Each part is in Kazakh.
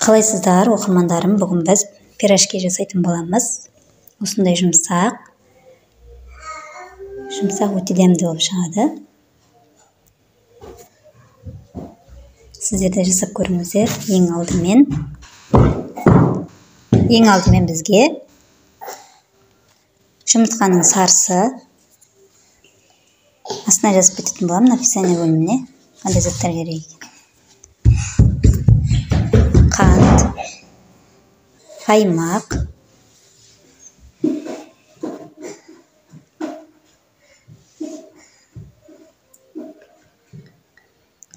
Қалайсыздар, оқырмандарым? Бүгін біз пирожки жасайтын боламыз. Осындай жұмсақ. Жұмсақ өте дәмді болып шығады. Сіздер де жасап көріңіздер. Ең алдымен бізге жұмыртқаның сарысы, астына жазып кететін боламын описание бөліміне қандай заттар керек екен. Қант, қаймақ,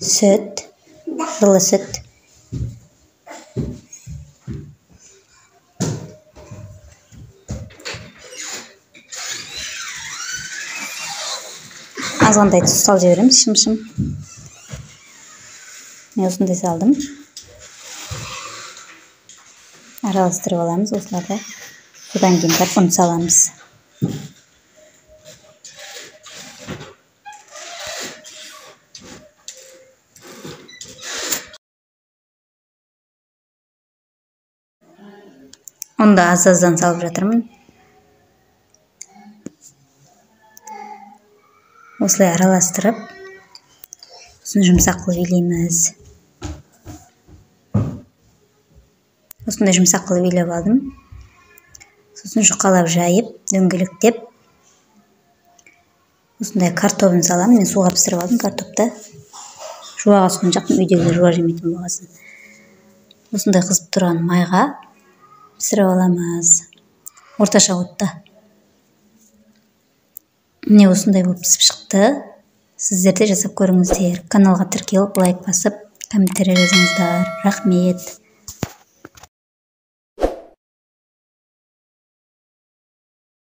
сүт, жылы сүт, азғантай тұз салып жібереміз, шым-шым. Мен осындай салдым. Араластырып аламыз осыларды. Содан кейін барып ұн саламыз. Ұнды аз-аздан салып жатырмын. Осылай араластырып, сосын жұмсақ қылып илейміз. Осындай жұмсақ қылып илеп алдым. Сосын жұқалап жайып, дөңгелектеп, осындай картобын саламын. Мен суға пісіріп алдым картопты. Жуаға суын жақтым, үйдегілер жуа жемейтін болғасын. Осындай қызып тұрған майға пісіріп аламыз. Орташа отта. Міне осындай болып пісіп шықты. Сіздер де жасап көріңіздер. Каналға тіркеліп, лайк басып, комментарий жазыңыздар. Рахмет.